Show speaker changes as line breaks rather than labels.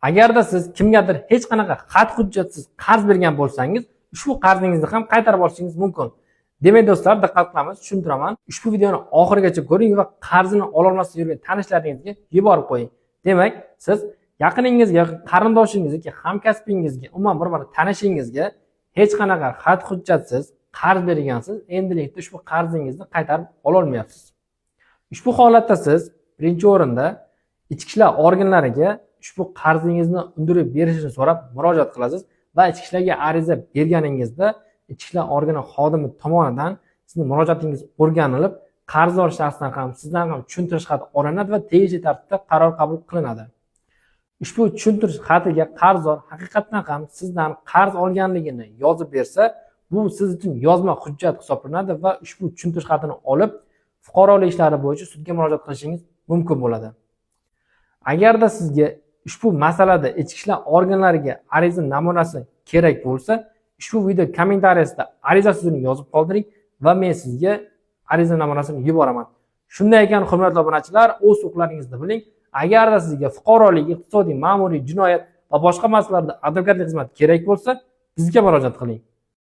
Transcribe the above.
Agarda siz kimgadir hech qanaqa xat hujjatsiz qarz bergan bo'lsangiz, ushbu qarzingizni ham qaytarib olishingiz mumkin. Demak, do'stlar, diqqat qilamiz, tushuntiraman. Ushbu videoni oxirigacha ko'ring va qarzini ololmasdan yurgan tanishlaringizga yuborib qo'ying. Demak, siz yaqiningizga, qarindoshingizga yoki hamkasbingizga, umuman bir tanishingizga hech qanaqa xat hujjatsiz qarz bergansiz, endilikda ushbu qarzingizni qaytarib ololmayapsiz. Ushbu holatda siz birinchi o'rinda ichki ishlar organlariga ushbu qarzingizni undirib berishini so'rab murojaat qilasiz va ichki ishlarga ariza berganingizda ichki ishlar organi xodimi tomonidan sizni murojaatingiz o'rganilib, qarzdor shaxsdan ham, sizdan ham tushuntirish xati olinadi va tegishli tartibda qaror qabul qilinadi. Ushbu tushuntirish xatiga qarzdor haqiqatdan ham sizdan qarz olganligini yozib bersa, bu siz uchun yozma hujjat hisoblanadi va ushbu tushuntirish xatini olib, fuqarolik ishlari bo'yicha sudga murojaat qilishingiz mumkin bo'ladi. Agarda sizga ushbu masalada ichki ishlar organlariga ariza namunasi kerak bo'lsa, ushbu video kommentariyasida ariza so'zini yozib qoldiring va men sizga ariza namunasini yuboraman. Shunday ekan, hurmatli obunachilar, o'z huquqlaringizni biling. Agarda sizga fuqarolik, iqtisodiy, ma'muriy, jinoyat va boshqa masalalarda advokatlik xizmati kerak bo'lsa, bizga murojaat qiling.